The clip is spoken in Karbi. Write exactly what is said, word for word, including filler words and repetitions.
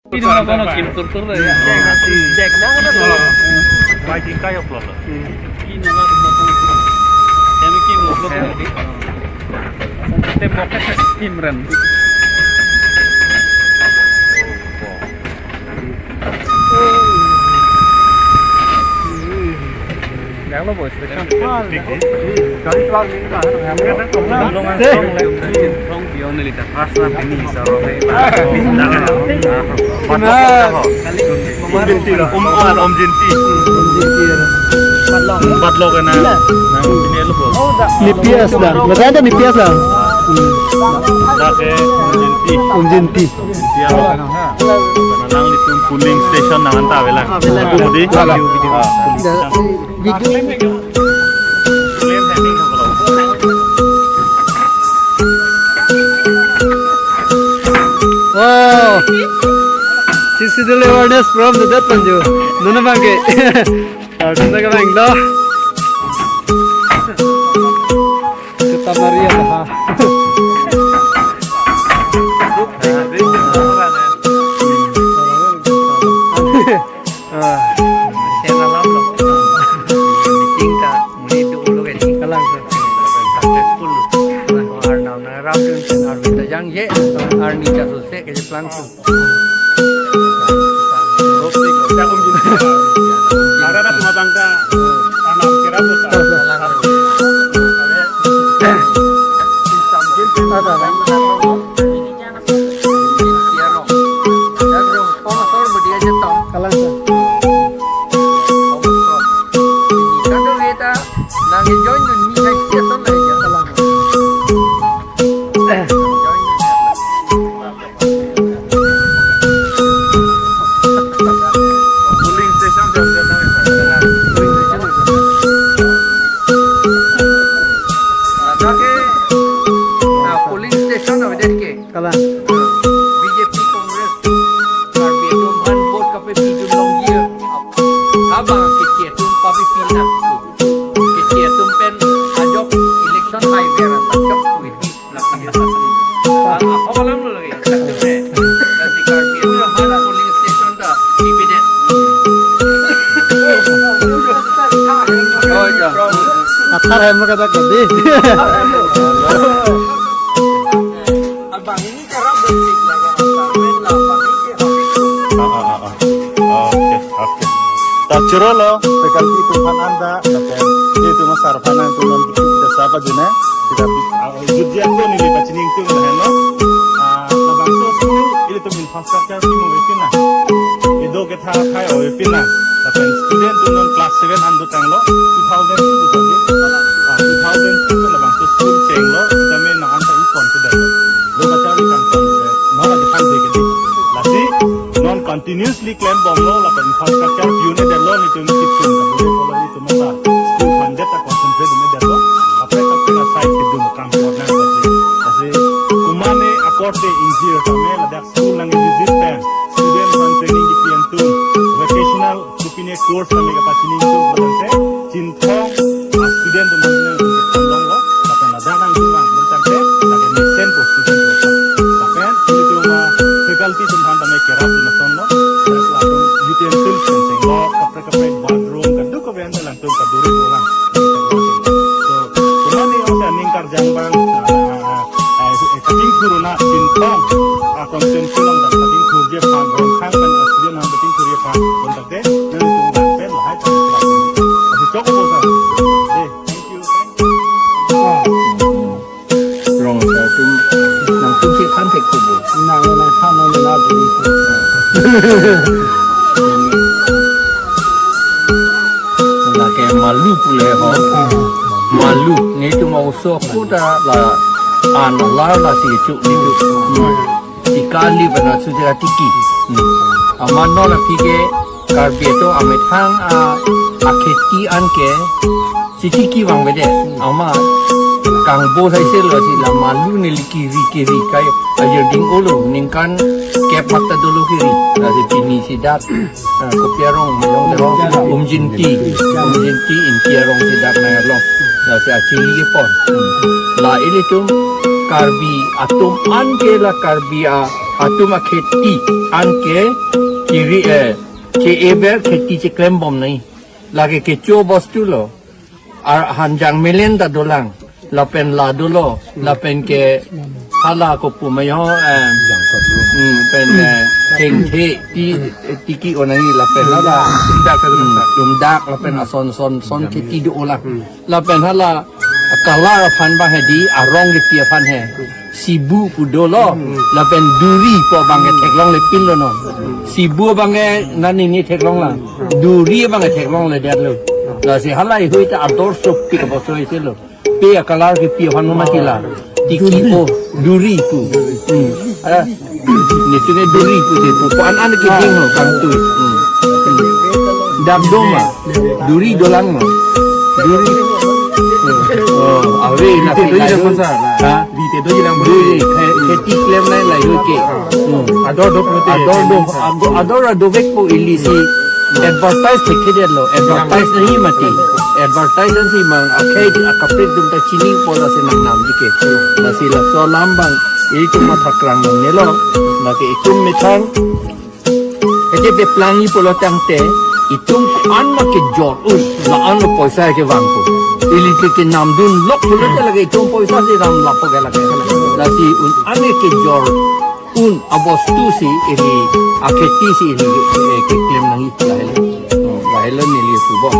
Ini orang kono kim tur tur ya. Dek na kan? Bai tingkai ya pelolo. Ini orang kono. Kami kim tur tur. Tembok ke tim ren. Yang lo boys, gari keluar ni lah. Om Jinti lah. Om, Om, Om Jinti. Empat lo kena. Nah, ini lo boys. Ni P S dah. Makanya ni P S dah. Dah ke Om Jinti. Om Jinti. Dia lo kena ha. Nang di tum polling station nang anta avelang. Avelang. Jadi, ah, Video. Claim handing ko lo. Wow. Sixth Schedule awareness from the death panju. Nana bangke. Arjun ka bang lo. Kita Maria ha. Ah. Sen alam lo. Meeting ta muni do lo ke ni. Kalang sir. Successful. Kalang ko Arnam na ram dun sen army ta jang ye. Army ta so se ke jeplang su. Ada na pemabang ta. Arnam kira tu ta. Kalang. Ada, ada. India rong. Dan rong sponsor media je tong. Kalang sir. Sponsor. Ini kado kita nang join dun ni hai sia son na ya. Kalang. Join dun. Polling station jam jam na ya. Polling station. Ada ke, ah, polling station ada ke. Kalang. B J P Congress, Karbi atum aphan vote kapapi dun longji. Abang ke ke atum papipi na. Ke ke atum pen ajok election hai ver ta chok witi. Apa alam lo lagi? Lasi Karbi atum aphan polling station ta dividend. Oh, ya. Athar hai mo kata kadi. Abang ini Ah, ah, ah, ah. Oke, oke. Ta choro lo, faculty atum aphan anta, lapen, itum asar aphan nangtum non kita sapa jene, kita bi-, ah, jujia ko neli pachini tum lahen lo. Ah, labangso school, ilitum infrastructure kimo avepin na. Ido ketha khai avepin na. Lapen student atum non class seven an dotanglo, two thousand two tadi. Ah, two thousand two pen labangso school chenglo, tame nang anta i consider lo. Lo kachari kangton, eh, nora depan de kedi. Lasi, non continuously klem bomlo, lapen infrastructure piune detlo, nelitum kitum, kabole polo itum ta school funded ta concentrate dun detlo, apre kaprek asai kitum kam korna lasi. Lasi, kumane akorte ingjir kame, ladak school nang visit pen, student aphan training kipi atum, vocational kopine course kami kapachini tum, lapen se, Chinthong a student atum nangtum ke thanlong lo, lapen ladak nangtum vang tangte, lapen mesen po student lo. Lapen ilitum a faculty atum aphan tame kerap dun ason lo, lapen latum utensils pen chenglo, kaprek kaprek bathroom, kadokave an nangtum kaduri dolang. So, kumane ong sa ning karjang abang, ah, ah, ah, eh, eh, kating thuruna Chinthong, ah, constituency along ta kating thurji aphan, Rongkhang pen, ah, student aphan kating thurji aphan, kontak de, nangtum bang pen lahai ta. Lasi chok ko sa. Eh, thank you, thank you. Rong sa tum, nangtum si kan thek kubu. Nang, nang, nang, nang, nang, nang. Lake Malu pule ho. Ah. Malu, netum oso kuta la an la lasi chu netum. Hmm. Ikali bana sudah tiki. Hmm. Amat non aphi ke Karbi atum amethang a, akheti anke chitiki vangvede. Amat kangbo sai selo si la Malu neli kiri kiri kai aja ding olo ningkan kep mat ta dolo kiri. Lasi pini si dak, ah, kopi arong, mayong terong, Umjinti, Umjinti inti arong si dak nang arlong. Lasi achili kepon. Hmm. La ilitum Karbi atum anke la Karbi a Atum akheti anke kiri, eh, che-ever kheti cheklem bom nai. Lake kecho bostu lo. Ar hanjang melen ta dolang. Lapen la dolo. Lapen ke hala kopu mayo, eh, hmm, pen, eh, thengthe ti, tiki onangji lapen hala. Hmm, tumdak lapen ason son son kheti do olang. Lapen hala color aphan bang hedi, arong kepi aphan he. Sibu pu dolo, lapen duri pu abang ke theklongle pinlo non. Sibu abang ke nani ni theklonglang. Duri abang ke theklongledetlo. Lasi hala ihui ta ador sopik boso isi lo. Pe a color kepi aphan mati la. Tiki o duri pu. Hmm. Ah. Nelitum ke duri pu te pu. Pu an an ke ding lo kangtui. Hmm. Dam doma. Duri dolang lo. Duri. Oh, ave na. Rite doji lang pon sa, na. Ha? Rite doji lang pon. Duri. Khe-, kheti klem nai lahei ke. Hmm. Ador do pulote. Ador do, ador, ador adovek po ilisi. Advertise thekthedetlo. Advertise nangji mati. Advertise ansi mang akhei di akaprek atum ta chini po lasi nangnamji ke. Lasi laso alam bang ilitum matha krang nangnelo. Lake itum methang. Ete peplangji pulo tangte, itum an ma kejor un, la-an lo poisa kevang po. Ili ke kenamdun lok pulote lake itum poisa si dam lapo ke lake. Lasi un an kejor un abostu si ili akheti si ili, eh, keklem nangji lahelo. Oh, lahelo neli pu bom.